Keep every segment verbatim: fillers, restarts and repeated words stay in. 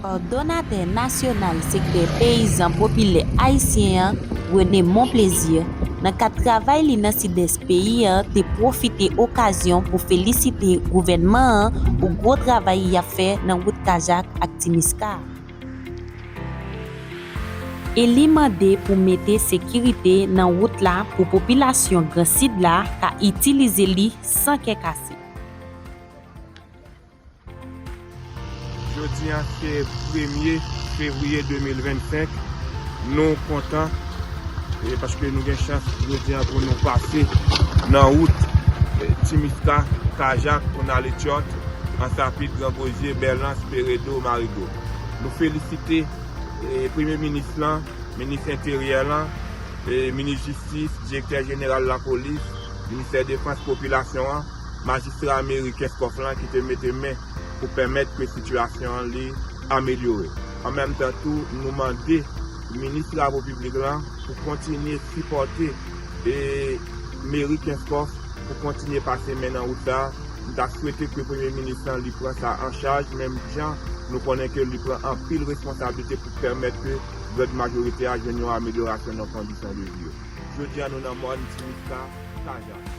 Kòdonatè nasyonal Sektè Peyizan Popilè Ayisyen an, René Monplaisir, nan kad travay li nan Sidès peyi a, te pwofite okazyon pou felisite gouvènman an pou gwo travay y ap fè nan wout Kajak ak Timiska a. E li mande pou mete sekirite nan wout la pou popilasyon Gran Sid la ka itilize li san kè kase. Jodi a se premye fevriye de mil vennsenk. Nou kontan, e, paske nou gen chans jodi a pou nou pase nan wout, e, Timiska, Kajak, pou n ale Tyòt, Ansapit, Gran Gozye, Bèlans, Peredo, Marigo. Nou felisite, e, Premye Minis lan, Minis Enteryè lan, e, Minis Jistis, Direktè Jeneral Lapolis, Ministè Defans, popilasyon an, majistra meri Kenskòf lan ki te mete men pou pèmèt ke sitiyasyon an li amelyore. An menm tan tou, nou mande Minis Travo Piblik lan pou kontinye sipòte, e, meri Kenskòf pou kontinye pase men nan wout sa a. M ta swete ke Premye Minis lan li pran sa an chaj, menm jan nou konnen ke li pran anpil responsablite pou pèmèt ke grand majorite a jwenn yon amelyorasyon nan kondisyon de vi yo. Jodi a nou nan mòn Timiska, Kajak.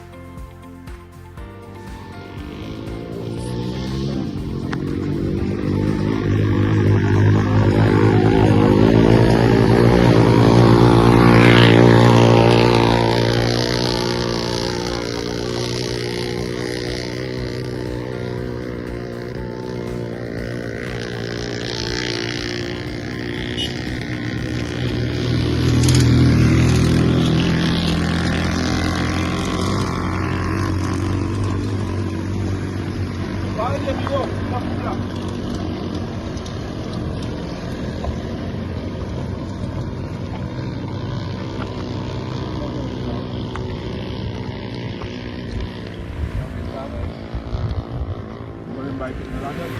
Mwen menm bay kèk nan ladan.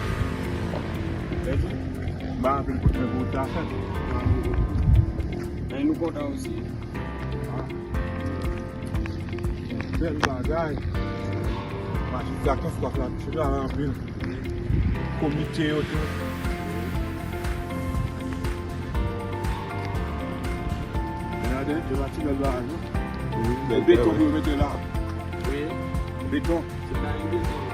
Lè di, m pa anpil kote men pou sa fèt. Men nou kontan osi. Bèl bagay. Majistra Kenskòf la, ti travay anpil. Komite yo tou. Gade, yo bati bèl bagay, non? Wi, bèl beton bagay pou yo mete la. Wi. Beton. Se pa yon beton.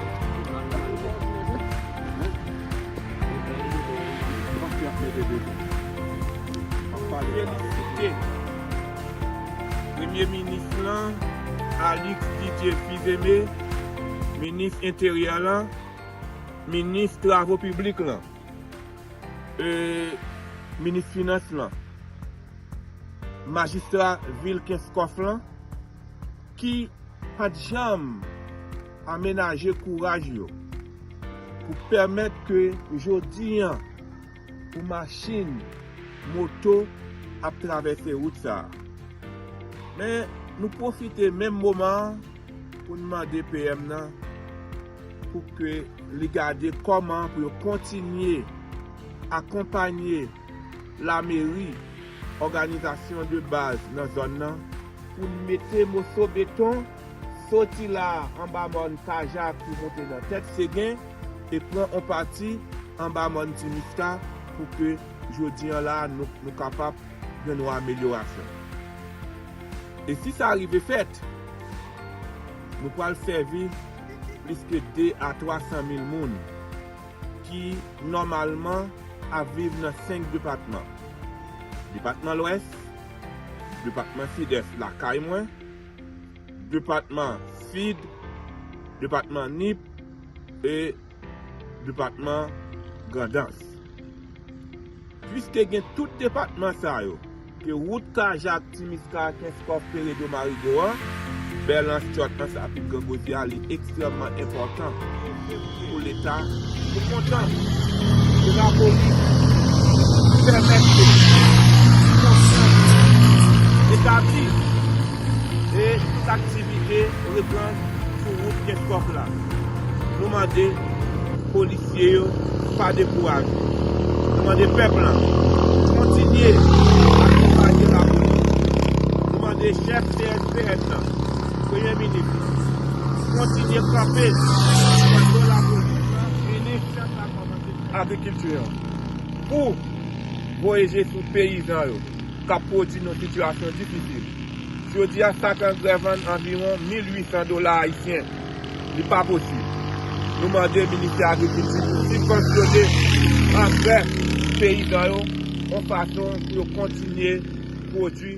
Felisite Premye Minis lan, Alix Didier Fils-Aimé, Minis Enteryè lan, Minis Travo Piblik lan, e, Minis Finans lan, Majistra vil Kenskòf lan, ki pa t janm amenaje kouraj yo pou pèmèt ke jodi an pou machin, moto ap travèse wout sa a. Men nou pwofite menm moman an pou n mande P M nan pou ke li gade kòman pou yo kontinye akonpanye lameri, òganizasyon de baz nan zòn nan, pou n mete moso beton, soti la anba mòn Kajak pou monte nan tèt Segen, e pran on pati anba mòn Timiska pou ke jodi an la nou, nou kapab jwenn yon amelyorasyon. E si sa rive fèt, nou pral sèvi plis ke de a twa san mil moun ki nòmalman ap viv nan senk depatman. Depatman Lwès, depatman Sidès lakay mwen, depatman Sid, depatman Nip e depatman Grandans. Piske gen tout depatman sa yo, ke wout Kajak, Timiska, Kenskòf, Peredo, Marigo an, Bèlans, Tyòt, Ansapit, Gran Gozye a, li ekstrèmman enpòtan pou Leta, pou kontan, pou lapolis pèmèt ke konsyans etabli e tout aktivite reprann sou wout Kenskòf la. Nou mande polisye yo pa dekouraje. Nou mande pèp la kontinye akonpaye lapolis. Nou mande chèf C S P N nan, Premye Minis, kontinye kanpe nan do lapolis, minis chèf la kòmanse agrikilti an. pou voye je sou peyizan yo k ap pwodui nan sitiyasyon difisil. Jodi a, sak angrè vann anviwon mil uit san dola ayisyen. Li pa posib. Nou mande Ministè Agrikilti pou sibvansyone angrè peyizan yo yon fason pou yo kontinye pwodui